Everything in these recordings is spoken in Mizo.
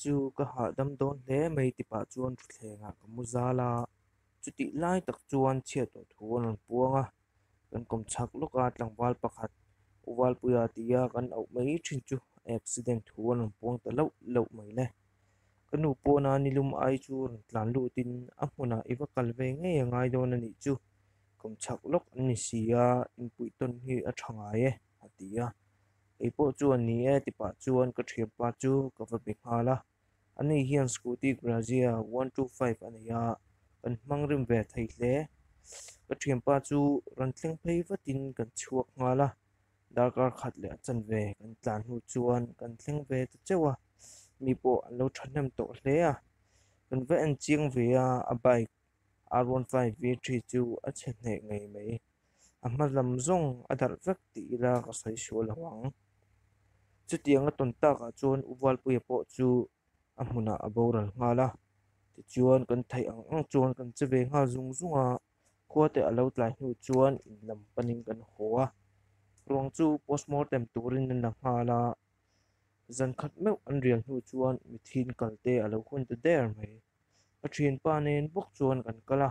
chu ka hahdam dawn hle mai ti pah chuan thutthlengah ka mu zal a, chutih lai tak chuan chhiat tawh thu an rawn puang a, kan kawm chhak lawk a tlangval pakhat Uvalpuia tia kan auh mai thin chu a accident thu an rawn puang ta lauh lauh mai le. Ka nu pawna nilum ai chu rawn tlan lutin a hmunah i va kal ve ngei a ngai dawn a nih chu, kawm chhak lawk an ni si a, inpuih tawn hi a tha ngai e a ti a. Kei pawh chuan ni e ti pah chuan ka thianpa chu ka va be nghal a, ani hian Scooty Grazia 125 a nei a, kan hmang rim ve thei hle. Ka thianpa chu rawn thleng phei vatin kan chhuak nghal a, darkar khat leh a chanve kan tlan hnu chuan kan thleng ve ta cheuh a, mi pawh an lo thahnem tawh hle a, kan va en chiang ve a, a bike R15 V3 chu a chhe hneh ngei mai. A hma lam zawng a darh vek tih ila ka sawi sual lo ang. Chutiang a tawn takah chuan U Valpuia pawh chu a hmunah a boral nghal a. Tichuan kan theih ang ang chuan kan che ve nghal zung zung a, khua te a lo tlai hnu chuan in lam panin kan haw a. Ruang chu postmortem turin an la nghal a, zan khat meuh an rial hnu chuan mithin kal te a lo hun ta der mai. Ka thianpa nen bawk chuan kan kal a,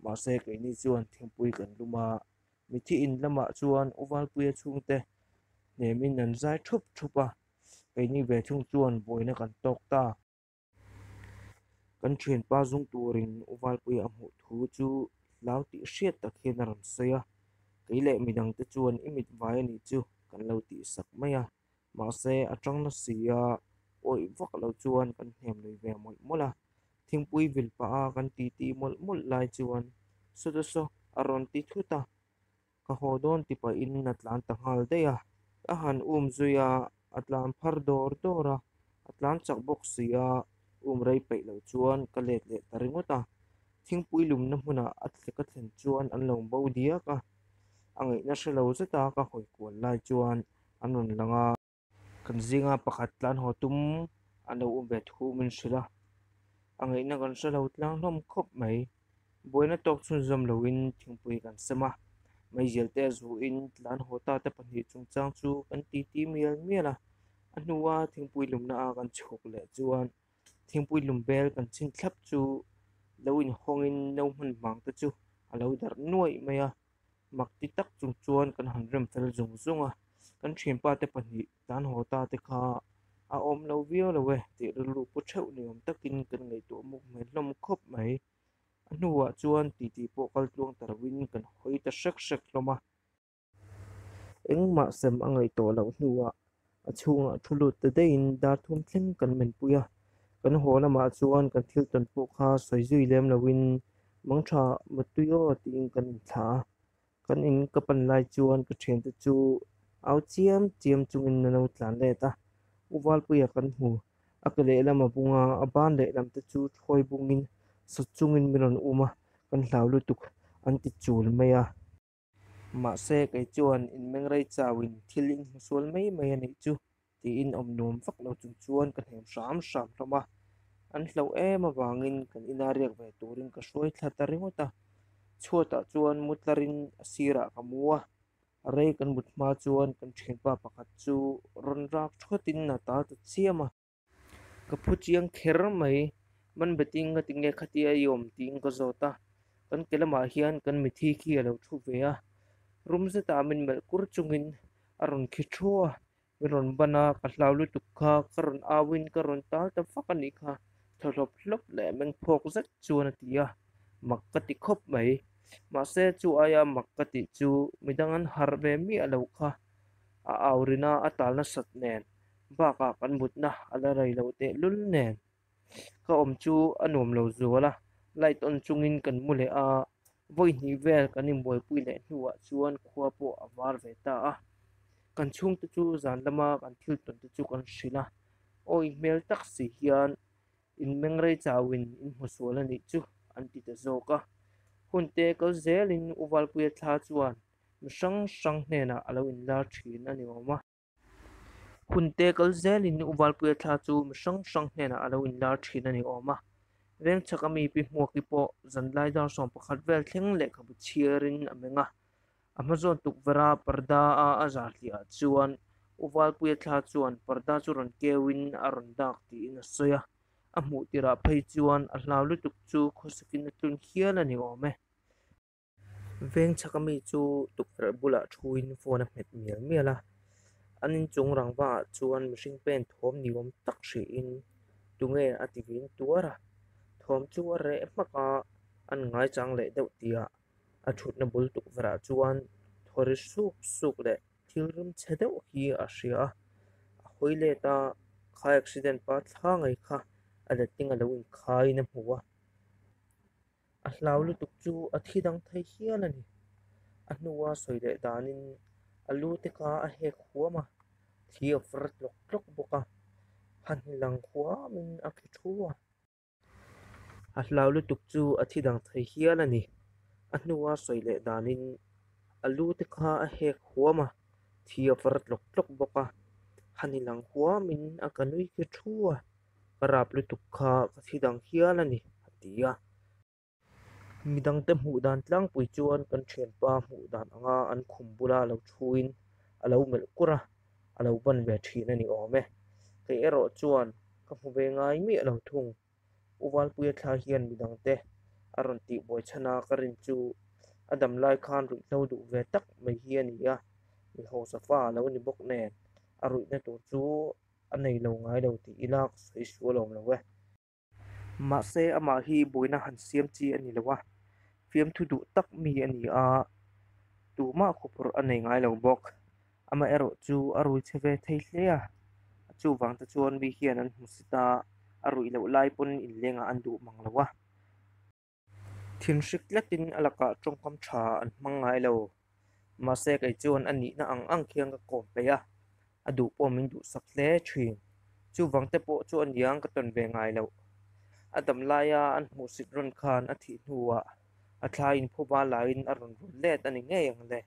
mahse keini chuan thingpui kan lum a, mithi in lamah chuan U Valpuia chhungte hnemin an zai thup thup a, keini ve thung chuan buaina kan tawk ta. Kan thianpa zung turin U Valpuia a hmuh thu chu hlau tih hriat tak hian a rawn sawi a, kei leh midangte chuan i mit vai a nih chu kan lo tihsak mai a. Mahse, a tang na si a, awih vak lo chuan kan hnem lui ve mawlh mawlh a. Thingpui vil pah a kan titi mawlh mawlh lai chuan Sawta saw a rawn ti thut a, ka haw dawn ti pahin a tlan ta nghal daih a. Ka han um zui a, a tlan phar dawr dawr a, a tlan chak bawk si a, um rei peih lo chuan ka let leh ta ringawt a. Thingpui lumna hmunah a thlek a thlen chuan an lo bo diak a, a ngaihna hre lo zeta ka hawi kual lai chuan an rawn lang a. Kan zinga pakhat tlan haw tum an lo awm ve thu min hrilh a, a ngaihna kan hre lo tlang hlawm khawp mai. Buaina tawk chhunzawm loin thingpui kan sem a, meizial te a zuin tlan haw ta te pahnih chungchang chu kan titi mial mial a. A hnua thingpui lumna a kan chhuk leh chuan thingpui lum bel kan chhin thlap chu lo inhawngin no hman vang te chu a lo darh nuaih mai a. Mak ti tak chung chuan kan han rem fel zung zung a, kan thianpa te pahnih tlan haw ta te kha a awm lo viau lo e tih rilru pu theuh ni awm takin kan ngaihtuah muk hmel hlawm khawp mai. A hnuah chuan titi pawh kal tluang ta loin kan hawi ta hrek hrek hlawm a. Engmah sem a ngaih tawh loh hnuah a chhungah thu lut ta daihin dar thum thleng kan menpui a, kan haw lamah chuan kan thil tawn pawh kha sawi zui lem loin mangtha mutui aw tiin kan inthlah a, kan in ka pan lai chuan ka thiante chu au chiam chiam chungin an lo tlan let a, U Valpuia kan hmu, a ke lehlam a bung a, a ban lehlam te chu thawi bungin sawt chungin min rawn um a, kan hlau lutuk an ti chul mai a. Mahse, kei chuan inmengrei chauhin thil inhmu sual mai mai a nih chu tiin awm nuam vak lo chung chuan ka hnem hram hram hlawm a. An hlauh em avangin kan ina riak ve turin ka hruai thla ta ringawt a. Chhuatah chuan mu tlarin a sirah ka mu a, a rei kan mut hma chuan kan thianpa pakhat chu rawn rak thuatin a tal ta chiam a. Ka phu chiang kher mai, man betin nga tinge khatia i awm tiin ka zawt a, kan ke lamah hian kan mithi khi a lo thu ve a, rum zetah min melh kur chungin a rawn khi thu a, min rawn ban a, ka hlau lutuk kha, ka rawn auin ka rawn tal ta vak a nih kha, thaw hlawp hlawp leh meng phawk zet chuan a ti a, mak ka ti khawp mai, mahse chu aia mak ka tih chu midang an harh ve miah lo kha, a au rina a tal nasat nen. Bakah kan mutna a la rei lo teh lul nen ka awm chu a nuam lo zual a, light on chungin kan mu leh a, vawi hnih vel kan inbuaipui leh hnuah chuan khua pawh a var ve ta a, kan chhungte chu zan lama kan thil tawn te chu kan hrilh a, awi hmel tak si hian in mengrei chauhin in hmu sual a nih chu an ti ta zawk a, hunte kal zelin U Valpuia thla chuan mi hrang hrang hnenah a lo inlar thin a ni awm a. Hunte kal zelin U Valpuia thla chu mi hrang hrang hnenah a lo inlar thin a ni awm a. Vengchhak ami Pi Hmuaki pawh zanlai dar 11 vel thleng lehkhabu chhiarin a meng a. A hma zawn tukverha parda a a zar hliah chuan U Valpuia thla chuan parda chu rawn keuin a rawn dak tiin a sawi a, a hmuh tirah phei chuan a hlau lutuk chu khawsakin a tlun hial a ni awm e. Veng chhaka mi chu tukverh bulah thuin phone a hmet mial mial a, an inchung rangvaah chuan mihring pen thawm ni awm tak hriin tunge a ti vin tuar a, thawm chu a reh hmak a, an ngaichang leh deuh tihah a thutna bul tukverhah chuan thaw ri suk suk leh thil rim chhe deuh hi a hria a, a hawi let a, kha accident pa thla ngei kha a letling a lo inkhaiin a hmu a. A hlau lutuk chu a thi dang thei hial a ni. A hnua sawi leh danin a lu te kha a hek huam a, thi a far tlawk tlawk bawk a, han lang huamin a khi thu a. A hlau lutuk chu a thi dang thei hial a ni. A hnua sawi leh danin a lu te kha a hek huam a, thi a far tlawk tlawk bawk a, han lang huamin a ka nui khi thu a. Ka rap lutuk kha ka thi dang hial a ni, a ti a. Midangte hmuh dan tlangpui chuan kan thianpa hmuh dan anga an khum bula lo thuin a lo melh kur a, a lo ban ve thin a ni awm e. Kei erawh chuan ka hmu ve ngai miah lo thung. U Valpuia thla hian midangte a rawn tihbuai chhan a, ka rin chu a dam lai khan ruihhlo duh ve tak mai hi a ni a, mi hausa fa a lo ni bawk nen a ruihna tur chu a nei lo ngai lo tih ila ka sawi sual awm lo e. Mahse amah hi buaina han siam chi a ni lo a, fiamthu duh tak mi a ni a, tumah khuphurh a nei ngai lo bawk. Amaherawh chu a rui chhe ve thei hle a, chuvang te chuan mi hian an hmusit a, a ruih loh lai pawn inlengah an duh mang lo a. Thinhrik tlatin a lakah tawngkam tha an hmang ngai lo. Mahse kei chuan a nihna ang ang khian ka kawm peih a, a duh pawh min duhsak hle thin. Chuvang te pawh chu a niang ka tawn ve ngai loh. A dam laia an hmuhsit rawn khan a thih hnuah a thla inphuba laiin a rawn rul let a ni ngei ang le.